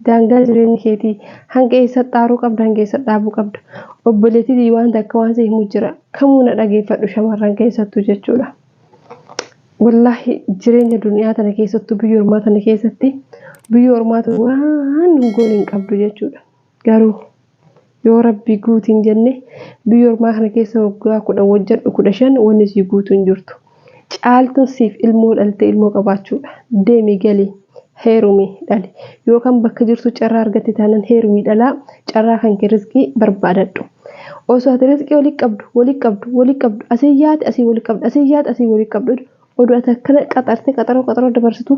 Daangaa jireenya keetii hanga eessa xaaruu qabda, hanga eessa dhaabuu qabda. Obboleettii waan takka waan si himu jira. Kamuu na dhageeffadhu shamarran keessattuu jechuudha. Wallaahi jireenya duniyaa tana keessattuu biyya ormaa tana keessatti biyya ormaatu waan nu goone hin qabdu jechuudha. Garuu yoo rabbi guuti hin jenne biyya ormaa kana keessa waggaa 10 hojjedhu 15 wanni sii guutu hin jirtu. Caaltuun siif ilmoo dhaltee ilmoo qabaachuudha. Deemi gali heerumi dhali. Yookaan bakka jirtu carraa argatte taanaan heerumi dhalaa carraa kan kee rizqii barbaadadhu. Osoo ati rizqii walitti qabdu walitti qabdu walitti qabdu asii yaate asii walitti qabdu asii yaate asii walitti qabdu oduu ati akkana qaxartee qaxaroo qaxaroo dabarsitu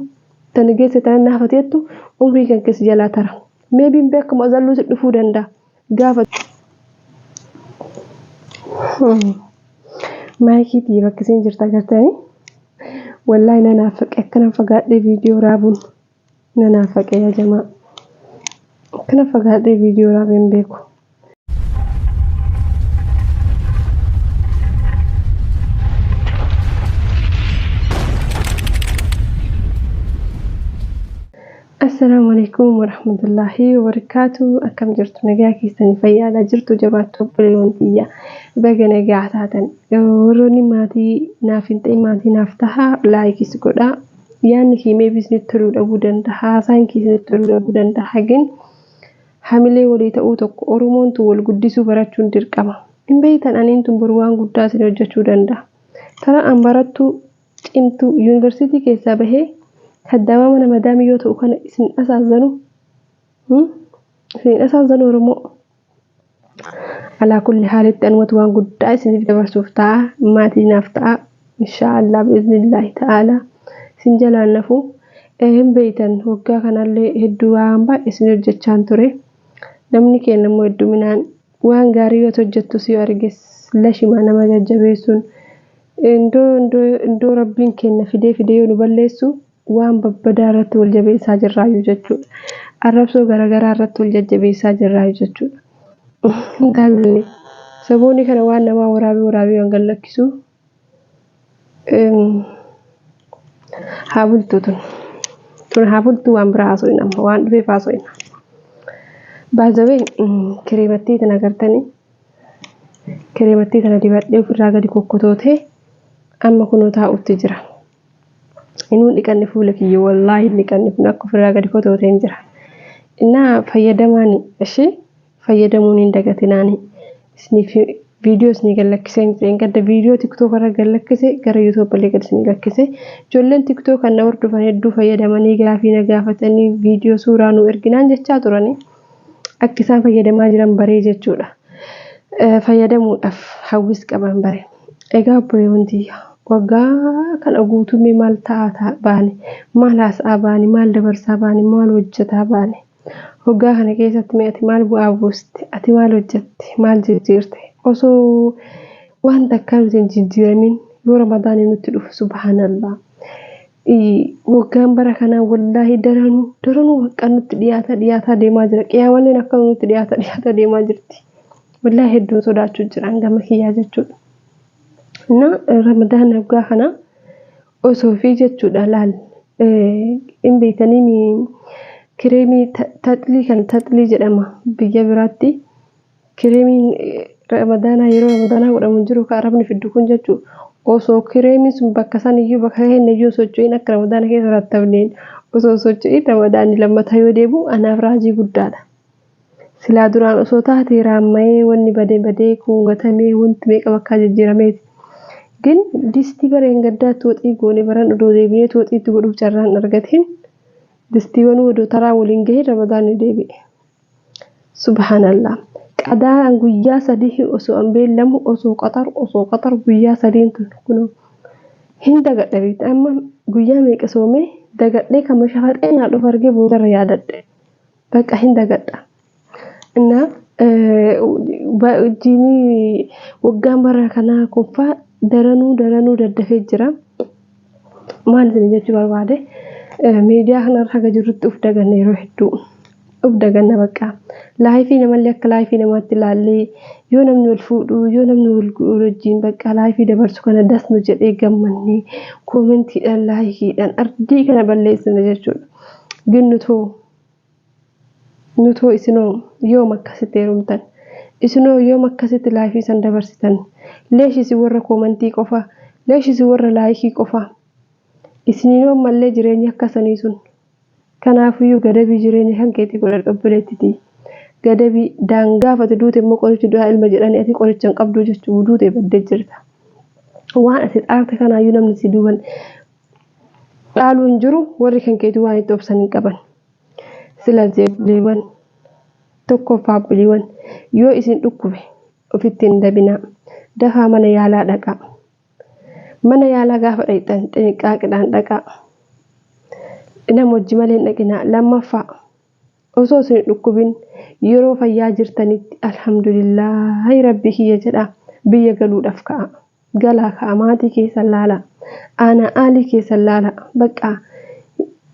tani geesse tanan naafati jettu umrii kan keessa jalaa tara. Maybe hin beekamu azalluu si dhufuu danda'a. Gaafa maayikii tiyya bakka isin jirta agartanii wallaahi na naafaqe akkanan fagaadhee viidiyoo raabuun na naafaqe yaa jamaa akkana fagaadhee viidiyoo raabee hin beeku. Assalaamu alaikum warahmatullaahi wabarakaatu. Akkam jirtu? Nagaa keessanii fayyaadha jirtu? Jabaattu obboleewwan tiyya, baga nagaa taatan. Warroonni maatii naaf hin ta'in maatii naaf tahaa, laayikis godhaa. Yaadni kee meebii isinitti toluu dhabuu danda'a, haasaan kee isinitti toluu dhabuu danda'a, hagin hamilee walii ta'uu tokko Oromoon tun wal guddisuu barachuun dirqama. Hin beektan, aniin tun boru waan guddaa isin hojjechuu danda'a. Tana an barattuu cimtuu yuunivarsiitii keessaa bahee kaddaamaa mana madaamii yoo ta'u kana isin asaazzanu, isin asaazzanu Oromoo. Alaa kulli haalitti anumatu waan guddaa isiniif dabarsuuf ta'a, maatii naaf ta'a inshaa Allah biiznillaahi ta'ala isin jalaan nafu. Hin beeytan, waggaa kanallee hedduu waan baay'ee isin hojjechaan ture. Namni keenya immoo hedduminaan waan gaarii yoo hojjettus yoo arges lashima nama jajjabeessuun indoo indoo indoo rabbiin keenya fidee fidee yoo nu balleessu waan babbadaa irratti wal jabeessaa jirraayyuu jechuudha. Arrabsoo garaagaraa irratti wal jajjabeessaa jirraayyuu jechuudha. Galle saboonni kana waan namaa waraabee waraabee waan gad lakkisu haa bultu tun. Tun haa bultu, waan biraa haasofna amma waan dhufeef haasofna. Baazawee kireemattii tana agartanii, kireemattii tana dibadhee ofirraa gadi kokkotootee amma kunoo taa'utti jira. Inuu hin dhiqanne fuula kiyya, wallaahi hin dhiqanne, kun akka ofirraa gadi kotooteen jira. Innaa fayyadamaan ishee fayyadamuun hin dagatinaani. Isiniif viidiyoo isinii gad lakkisee hin gadda viidiyoo tiktook irra gad lakkise gara yuutuub illee gad isinii lakkise. Ijoolleen tiktook kan na hordofan hedduu fayyadamanii gaafii na gaafatanii viidiyoo suuraa nu erginaan jechaa turanii akka isaan fayyadamaa jiran baree jechuudha. Fayyadamuudhaaf hawwis qaban bare. Egaa obboleewwan tiyya, waggaa kana guutuu mee maal ta'aa baane, maal haasa'aa baane, maal dabarsaa baane, maal hojjetaa baane? Waggaa kana keessatti mee ati maal bu'aa buuste? Ati maal hojjette? Maal jijjiirte? Osoo waan takkaa nuti hin jijjiiramin yoo Ramadaanni nutti dhufu, subhaanallah. Waggaan bara kanaa wallaahi daranuu daranuu bakka nutti dhiyaataa dhiyaataa deemaa jira. Qiyaamalleen akka nutti dhiyaataa dhiyaataa deemaa jirti. Wallaahi hedduun sodaachuu jira gama kiyyaa jechuudha. Na Ramadaan waggaa kana osoo fi jechuudha laal hin beektanii kireemii taxlii kan taxlii jedhama biyya biraatti, kireemiin Ramadaanaa yeroo Ramadaanaa godhamu hin jiru kan arabni fiddu kun jechuudha. Osoo kireemiin sun bakka san iyyuu bakka keenya iyyuu socho'iin akka Ramadaana keessa rattabneen osoo socho'iin Ramadaanni lammataa yoo deebi'u anaaf raajii guddaadha. Silaa duraan osoo taate raammayee wanni badee badee kun gatamee wanti meeqa bakkaa jijjiirameeti. Gin distii bara hin gaddaatti waxii goone baran odoo deebineetu waxiitti godhuuf carraan argateen distiiwwan odoo taraa waliin gahee Ramadaanni deebi'e. Subhaanallah. Qadaan guyyaa 3 osoo an beellamu osoo qaxaru osoo qaxaru guyyaa sadiin tun kunoo hin dagadha beekta, amma guyyaa meeqa soomee dagadhee kama shafaxee naa dhufu argee boodarra yaadadhe, bakka hin dagadha. Innaa jiinii waggaan bara kanaa kunfaa daranuu daranuu daddafee jira. Maal isin jechuu barbaade, miidiyaa kanarra haga jirrutti uf daganna, yeroo hedduu uf daganna bakka. Laayifii namallee akka laayifii namaatti ilaallee yoo namni wal fuudhu, yoo namni wal wajjin bakka laayifii dabarsu kana das nu jedhee gammannee koomentiidhaan laayikiidhaan ardii kana balleessina jechuudha. Ginnutoo Nutoo isinoo yoom akkasitti heerumtan? Isinoo yoom akkasitti life san dabarsitan? Leesh isin warra comment qofa, leesh isin warra like qofa. Isiniinoo ammallee jireenya akkasanii sun. Kanaafiyyuu gadabii jireenya kan keetii godhadhu obboleettitii. Gadabii daangaafate duute immoo qorichi du'aa ilma jedhanii ati qoricha hin qabduu jechuu duute baddee jirta. Waan ati xaarte kanaayyuu namni si duuban dhaaluu hin jiru, warri kan keetii waan itti obsan hin qaban. Silazii obboleewwan, tokkoffaa obboleewwan, yoo isin dhukkube ofitti hin dabinaa. Dafaa mana yaalaa dhaqaa. Mana yaalaa gaafa dhaqxan xiniqqaaqidhaan dhaqaa. Nama wajji malee hin dhaqinaa. Lammaffaa, osoo isin hin dhukkubin yeroo fayyaa jirtanitti alhamdulillaahi rabbi kiyya jedhaa biyya galuudhaaf ka'a. Galaa ka'a, maatii keessan laalaa. Aanaa aalii keessan laalaa. Bakka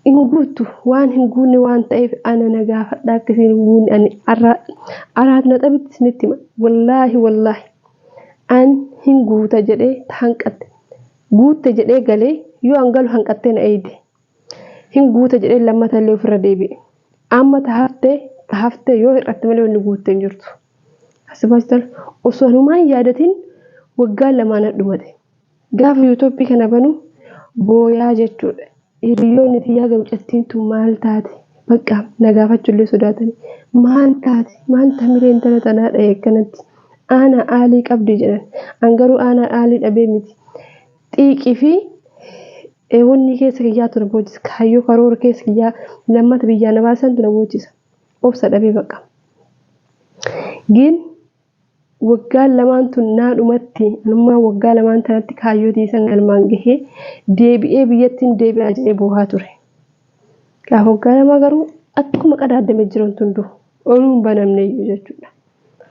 hin guuttu, waan hin guunne waan ta'eef ana na gaafadhaa, akka isin hin guunne ani araat naxabitti isinitti hima. Wallaahi wallaahi an hin guuta jedhee hanqatte. Guutte jedhee galee yoo an galu hanqattee na eeyde. Hin guuta jedhee lammata illee ofirra deebi'e. Amma tahaftee yoo hir'atte malee wanni guutte hin jirtu. Asibaajital osoo anumaan yaadatin waggaa lamaan dhumate. Gaafa YouTube kana banu booyaa jechuudha. Hiriyoonni tiyyaa gamcattiin tun maal taate? Bakka na gaafachuullee sodaatanii. Maal taate? Maal tamilee intala tanaa dha'e akkanatti? Aanaa aalii qabdi jedhan. An garuu aanaa aalii dhabee miti. Xiiqii fi wanni keessa kiyyaa ture boojisa. Kaayyoo karoora keessa kiyyaa lammata biyyaa na baasantu na boojisa. Obsa dhabee bakka. Gin waggaan lamaan tun naa dhumatti, anummaa waggaa lamaan tanatti kaayyoo tiisan galmaan gahee deebi'ee biyyattiin deebi'aa jedhee boohaa ture. Gaafa waggaa lamaa garuu akkuma qadaaddamee jiran tun du'u. Oluu hin banamne iyyuu jechuudha.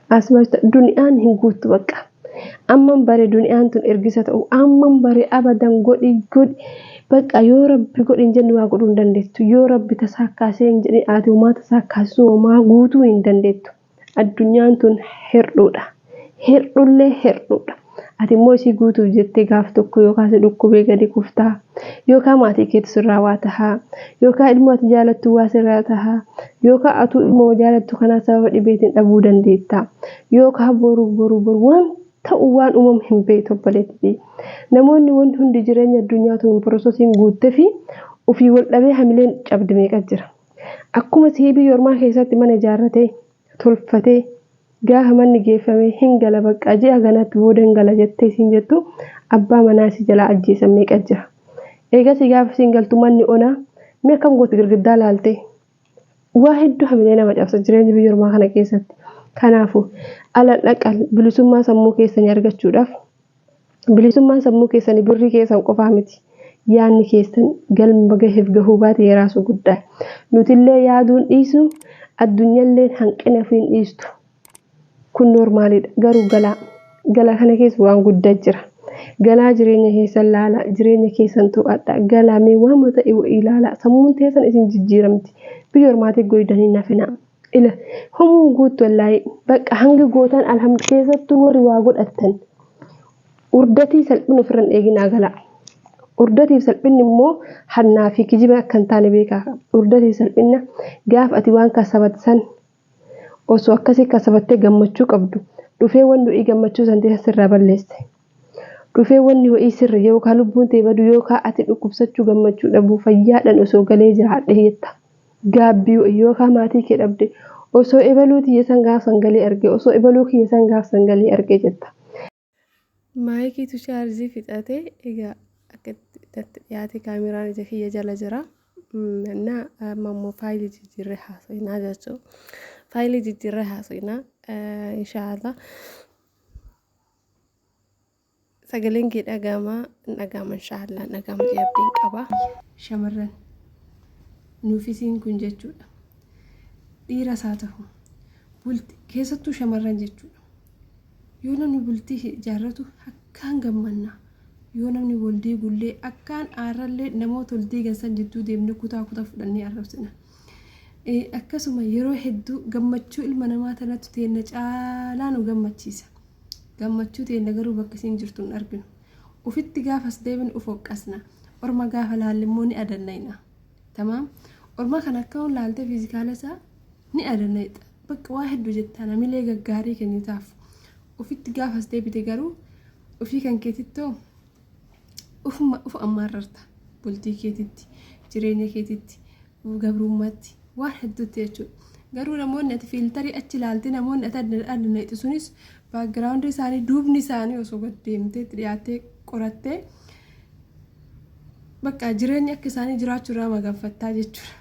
Asuma duniyaan hin guuttu bakka. Amman bare duniyaan tun ergisa ta'u, amman bare abadan godhi godhi bakka yoo rabbi godhi hin jenne waa godhuu hin dandeettu. Yoo rabbi tasaakkaasee hin jedhin ati homaa tasaakkaasisuu homaa guutuu hin dandeettu. Addunyaan tun hir'uudha. Hir'ullee hir'uudha. Ati immoo isii guutuuf jettee gaaf tokko yookaan si dhukkubee gadi kuftaa, yookaan maatii keetu sirraa waa tahaa, yookaan ilmoo ati jaalattu waa sirraa tahaa, yookaan atuu ilmoo jaalattu kanaa sababa dhibeetiin dhabuu dandeetta, yookaan boru boru boru waan ta'u waan uumamu hin beektu obboleettii. Namoonni wanti hundi jireenya addunyaa tun processiin guuttee fi ofii wal dhabee hamileen cabde meeqa jira. Akkuma sii biyya ormaa keessatti mana ijaarratee tolfatee gaafa manni geeffamee hin gala bakka ji'a ganatti booda hin gala jettee siin jettu abbaa manaa si jalaa ajjeesan meeqa jira. Eegasii gaafa siin galtu manni onaa mee akkam gooti girgiddaa laaltee. Waa hedduu hamilee nama cabsa jireenya biyya ormaa kana keessatti. Kanaafuu ala dhaqan bilisummaa sammuu keessanii argachuudhaaf, bilisummaan sammuu keessanii birrii keessan qofaa miti. Yaadni keessan galma gaheef gahuu baate yeraasu guddaa. Nutillee yaaduun dhiisnu, addunyaallee hanqina ofii hin dhiistu. Kun normaliidha. Garuu galaa. Galaa kana keessa waan guddaa jira. Galaa jireenya keessan laalaa, jireenya keessan to'adhaa. Galaa mee waan ta'e ilaalaa. Sammuun teessan isin jijjiiramti. Biyya ormaatii goydanii nafinaa. Ila homuun guuttu wallaahi bakka hangi gootan alhamdu, keessattuu warri waa godhattan urdatii salphina ofirra hin eeginaa galaa. Urdatiif salphinni immoo hannaa fi kijiba akka hin taane beekaa. Urdatiif salphina gaafa ati waan kasabatsan osoo akkasii kasabattee gammachuu qabdu dhufee wanni wa'ii gammachuu san ta'e sirraa balleesse. Dhufee wanni wa'ii sirra yookaan lubbuun ta'e badu yookaan ati dhukkubsachuu gammachuu dhabuu fayyaadhaan osoo galee jiraadhe jetta. Gaabbii wa'ii yookaan maatii kee dhabde osoo ebaluu tiyya san gaaf san galee arge, osoo ebaluu kiyya san gaaf san galee arge jetta. Maayikiitu chaarjii fixate, egaa akka itti dhiyaate kaameraan ija kiyya jala jira. Na amma immoo faayilii jijjiirree haasofnaa jechuudha. Faayilii jijjiirree haasofnaa inshaallah. Sagaleen kee dhaga'ama, dhaga'ama inshaallah, dhaga'ama jedhee abdiin qaba. Shamarran nuufisiin kun jechuudha. Dhiiras haa ta'u bulti keessattuu shamarran jechuudha. Yoo namni bultii ijaarratu akkaan gammanna. Yoo namni wal diigullee akkaan aarrallee namoota wal diigan san jidduu deemnee kutaa kutaa fudhannee arrabsina. Akkasuma yeroo hedduu gammachuu ilma namaa tanatti teenna caalaa nu gammachiisa. Gammachuu teenna garuu bakka isiin jirtu hin arginu. Ufitti gaafas deebinu uf hoqqasna. Orma gaafa laalle immoo ni adannayna. Tamaam. Orma kana akka laaltee physical isaa Ni adanneexa. Bakka waa hedduu jettaan hamilee gaggaarii kennitaaf. Ofitti gaafas deebite garuu ofii kan keetittoo ufuma uf ammaarrarta. Bultii keetitti, jireenya keetitti, gabrummaatti, waan hedduutti jechuudha. Garuu namoonni ati filter achi ilaalte, namoonni ati adda sunis background isaanii, duubni isaanii osoo gad deemtee itti dhiyaattee qorattee, bakka jireenya akka isaanii jiraachuu irraa maganfattaa jechuudha.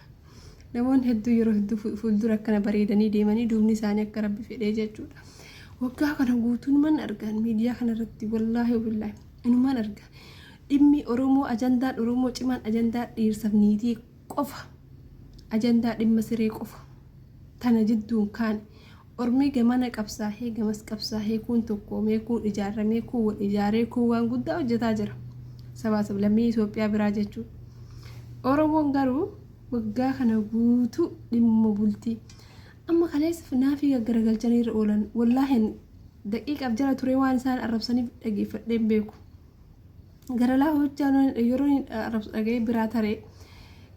Namoonni hedduu yeroo hedduu fuuldura akkana bareedanii deemanii duubni isaanii akka Rabbi fedhee jechuudha. Waggaa kana guutuun man argan miidiyaa kanarratti, wallaahi billaahi, inumaan arga. Dhimmi Oromoo, ajandaan Oromoo cimaan ajandaa dhiirsaaf niitii qofa. Ajandaa dhimma siree qofa. Tana jidduun kaan ormii gamana qabsaahee, gamas qabsaahee, kun tokkoomee, kun ijaaramee, kun wal ijaaree, kun waan guddaa hojjetaa jira. Sabaa sablammii Itoophiyaa biraa jechuudha. Oromoon garuu waggaa kana guutuu dhimma bultii. Amma kaleessa naafii gaggaragalchanii irra oolan, wallaahi daqiiqaaf jala turee waan isaan arrabsaniif dhageeffadhee hin beeku. Gara laafaa bichaa yeroo inni arrabsu dhaga'ee biraa taree.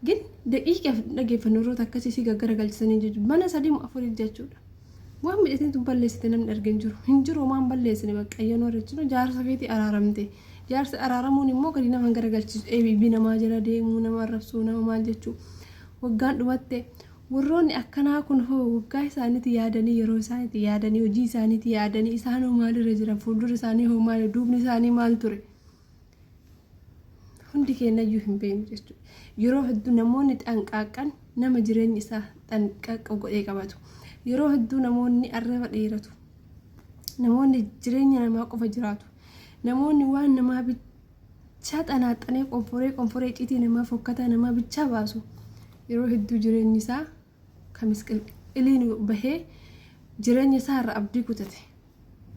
Gin daqiiqaaf dhageeffannu yeroo akkasii si gaggaragalchisanii jechuudha. Mana sadii moo afurii jechuudha. Waan midhatiin tun balleessite namni arge hin jiru. Hin jiru, waan balleessine bakka yeroo jechuun jaarsa feetii araaramte. Jaarsi araaramuun immoo gadi nama hin garagalchisu. Eebii namaa jala deemuu, nama arrabsuu, nama maal jechuu. Waggaan dhumatte warroonni akkanaa kun hoo waggaa isaaniitti yaadanii, yeroo isaaniitti yaadanii, hojii isaaniitti yaadanii, isaan hoo maalirra jiran? Fuuldurri isaanii hoo maali? Duubni isaanii maal ture? Hundi keenyayyuu hin beeknu jechuudha. Yeroo hedduu namoonni xanqaaqan nama jireenya isaa xanqaaqa godhee qabatu. Yeroo hedduu namoonni arraba dheeratu. Namoonni jireenya namaa qofa jiraatu. Namoonni waan namaa bichaa xanaaxanee, qonforee qonforee, citii namaa, fokkataa namaa bichaa baasu. Yeroo hedduu jireenyi isaa kamis qilqiliin bahee jireenya isaa irraa abdii kutate.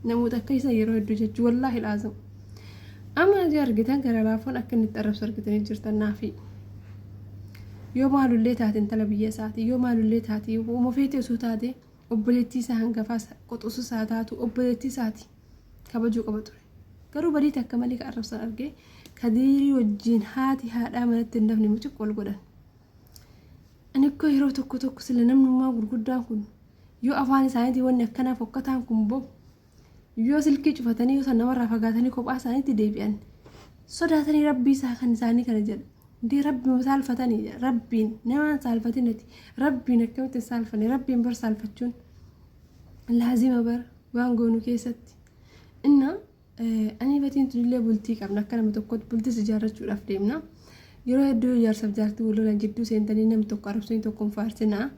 Namoota akka isa yeroo hedduu jechuu, wallaahi laazim. Amma ati argitan gara laafoon akka inni itti arrabsu argitanii jirtan naafi. Yoo maalullee taate intala biyya isaati, yoo maalullee taate, uuma feete osoo taate, obboleettii isaa hangafaa qoxosu isaa taatu, obboleettii isaati kabajuu qaba ture. Garuu badii takka malee kan arrabsan argee Kadiirii wajjin haati haadhaa manatti hin dafne mucuq wal godhan. Ani akkoo yeroo tokko tokko sila namnummaa gurguddaan kun yoo afaan isaaniitii wanni akkanaa fokkataan kun bahu, yoo silkii cufatanii, yoo san namarraa fagaatanii kophaa isaaniitti deebi'an, sodaatanii Rabbii isaa kan isaanii kana jedha. Indee Rabbi saalfatanii jedha. Rabbiin namaan saalfatinati. Rabbiin akkamitti hin saalfanne? Rabbiin bar saalfachuun laazima bar waan goonu keessatti. Inna ani batiin tunillee bultii qabna, akka nama tokkotti bultis ijaarrachuudhaaf deemna. Yeroo hedduu jaarsaaf jaartii wal lolan jidduu seentanii namni tokko arrabsanii tokko hin faarsinaa.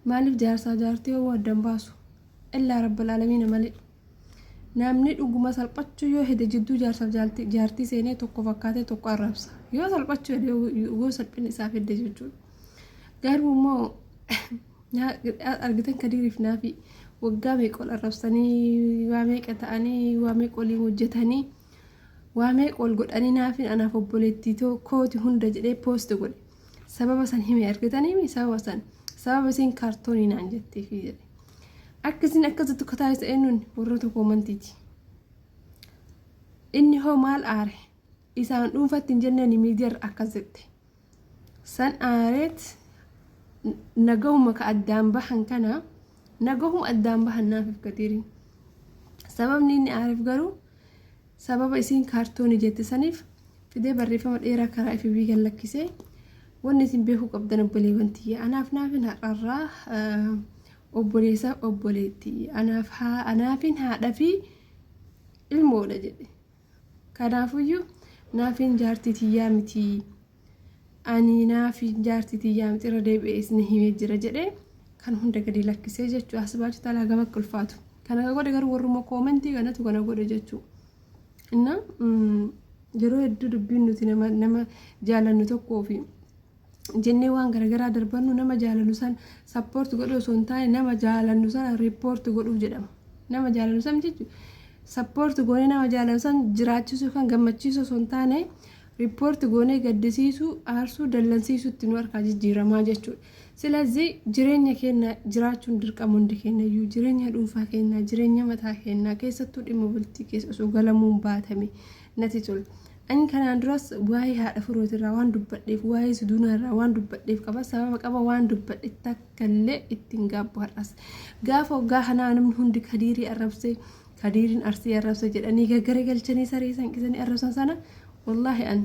Maaliif jaarsaa jaartii hoo addan baasu? Illaa Rabbal Aalamiina malee. Namni dhuguma salphachuu yoo hede jidduu jaarsaaf jaartii seenee tokko fakkaatee tokko arrabsa. Yoo salphachuu hede, yoo salphinni isaaf hedde jechuudha. Garuu immoo argitan Kadiiriif naafi waggaa meeqa ol arrabsanii, waa meeqa ta'anii, waa meeqa waliin hojjetanii, waa meeqa ol godhanii, naafin anaaf obboleettii kooti hunda jedhee post godhe. Sababa san hime argitanii, sababa san, sababa isiin kaartoonii naan jetteefi jedhe. Akka isin akkasitti taasisa eenyuun? Warroota commentiiti. Inni hoo maal aare? Isaan dhuunfatti hin jenneen, miidiyaarra akkas jette. San aareet nagahuma ka addaan bahan kana, nagahuma addaan bahan naafiif Kadiiriin. Sababni inni aareef garuu sababa isiin kaartoonii jette saniif fidee barreeffama dheeraa karaa FB kan lakkisee. Wanni isin beekuu qabdan, obboleewwan tiyya, anaaf naafin har'arraa obboleessa obboleettii, anaaf anaafin haadha fi ilmoodha jedhe. Kanaafuyyuu naafin jaartii tiyyaa miti. Ani naafin jaartii tiyyaa miti, irra deebi'ee isin himee jira jedhee kan hunda gadi lakkisee jechuudha. Asibaachu talaa gama akka ulfaatu. Kana godhe garuu warruma commentii kanatu kana godhe jechuudha. Inna yeroo hedduu dubbiin nuti nama jaalannu tokkoo fi jennee waan garaagaraa darbannu, nama jaalannu san support godhuu osoo hin taane nama jaalannu sana report godhuu jedhama. Nama jaalannu san jechuun support goonee nama jaalannu san jiraachisuu kan gammachiisuu osoo hin taane, report goonee gaddisiisuu, aarsuu, dallansiisuutti nu harkaa jijjiiramaa jechuudha. Silazii jireenya keenya jiraachuun dirqama hundi keenya iyyuu, jireenya dhuunfaa keenyaa, jireenya mataa keenyaa, keessattuu dhimma bultii keessa osoo galamuun baatame natti tola. Ani kanaan duras waa'ee haadha firootirraa waan dubbadheef, waa'ee suduunaarraa waan dubbadheef qaba, sababa qaba. Waan dubbadhe takkallee ittiin gaabbu. Har'as gaafa waggaa kanaa namni hundi Kadiirii arrabsee, Kadiiriin Arsii arrabse jedhanii gaggara galchanii saree sanqisanii arrabsan sana, wallaahi an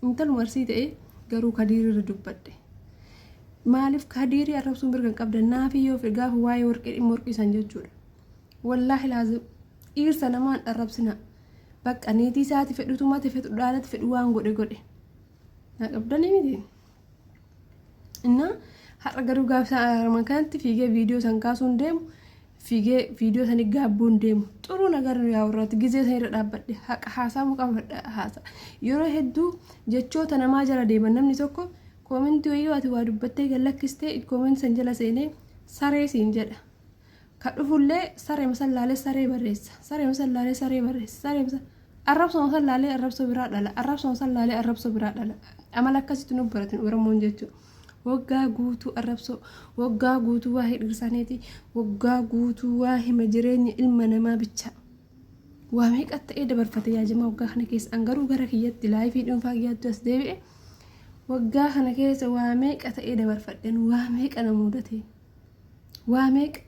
intaluma Arsii ta'e garuu Kadiirirra dubbadhe. Maaliif Kadiirii arrabsuun mirga hin qabdan naafii yoo fedhe gaafa waa'ee warqii dhimma warqii san jechuudha. Wallaahi laazim dhiirsa namaan arrabsina. Bakka niitii isaati fedhu tumate, fedhu dhaanate, fedhu waan godhe godhe. Naa qabdanii miti. Innaa har'a garuu gaafa isaan araaraman kanatti fiigee viidiyoo san kaasuun deemu, fiigee viidiyoo sanii gaabbuun deemu, xuruu nagar yaa warraatti gizee san irra dhaabbadhe haqa haasaamuu qaba haasa. Yeroo hedduu jechoota namaa jala deeman. Namni tokko koomentii wayii ati waa dubbattee gad lakkistee, koomentii san jala seenee saree siin jedha. Ka dhufullee saree masallaalee saree barreessa. Saree masallaalee saree barreessa. Saree masa arrabsoo masallaalee arrabsoo biraa dhala. Arrabsoo masallaalee arrabsoo biraa dhala. Amala akkasitti nu baratin Oromoon jechuudha. Waggaa guutuu arrabsoo, waggaa guutuu waa'ee dhirsaneeti, waggaa guutuu waa hima jireenya ilma namaa bichaa. Waa meeqa ta'ee dabarfate yaa jamaa waggaa kana keessa. An garuu gara kiyyatti laayifii dhuunfaa kiyyaatti as deebi'e, waggaa kana keessa waa meeqa ta'ee dabarfadhen, waa meeqa na mudate. Waa meeqa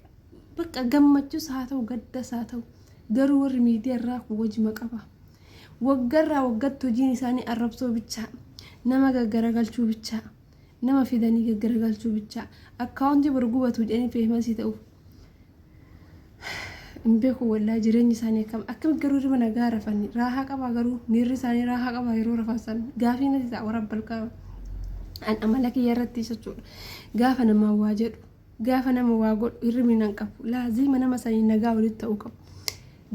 bakka gammachuus haa ta'u, gaddas haa ta'u, garuu warri miidiyaa irraa kun wajjima qaba. Waggarraa waggatti hojiin isaanii arrabsoo bichaa, nama gaggaragalchuu bichaa, nama fidanii gaggaragalchuu bichaa, akkaawuntii bor gubatu jedhanii feemasii ta'uuf. Hin beeku wallaahi jireenyi isaanii akkam akkam. Garuu hirriba nagaa rafanii raahaa qabaa? Garuu miirri isaanii raahaa qabaa yeroo rafan san? Gaafii natti ta'a warra balqaa. An amala kiyya irratti jechuudha. Gaafa namaa waa jedhu, gaafa nama waa godhu, hirribni nan qabu. Laaziima nama sanii nagaa walitti ta'uu qabu.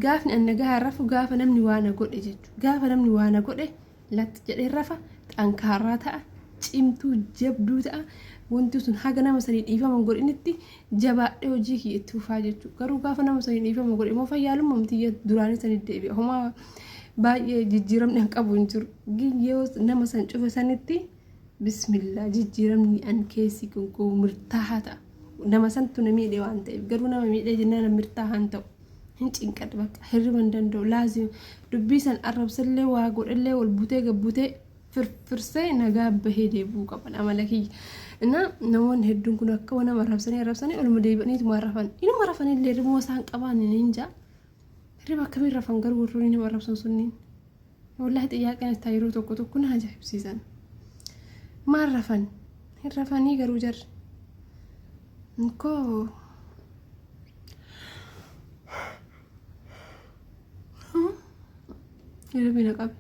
Gaafni an nagaa rafu gaafa namni waa na godhe jechuudha. Gaafa namni waa na godhe latti jedhee rafa, xankaarraa ta'a, cimtuu jabduu ta'a. Wanti sun haga nama sanii dhiifama godhinitti jabaadhee hojii kiyya itti fufaa jechuudha. Garuu gaafa nama sanii dhiifama godhe immoo fayyaalummaa tiyya duraanii sanii deebi'a. Homaa baay'ee jijjiiramni an qabu hin jiru. Yoo nama san cufe sanitti bismillaa, jijjiiramni an keessi kun mirtaahaa ta'a. Nama santu na miidhe waan ta'eef, garuu nama miidhee jennaan mirtaahaa hin ta'u. Hin cinqadhu, bakka hirriba hin danda'u. Laazima dubbii san arrabsallee waa godhallee wal butee gabbutee firfirsee nagaa bahee deebi'uu qaban amala kiyya. Innaa namoonni hedduun kun akka nama arrabsanii arrabsanii oluma deebi'aniituma rafan. Inuma rafanillee hirribuma isaan qabaan hin jaa. Hirriba akkamiin rafan garuu warroonni nama arrabsan sunniin? Wallaahi xiyyaaqeen isaa yeroo tokko tokko na ajaa'ibsiisan. Maal rafan? Hin rafanii garuu jarri. Koo hirribi na qabe.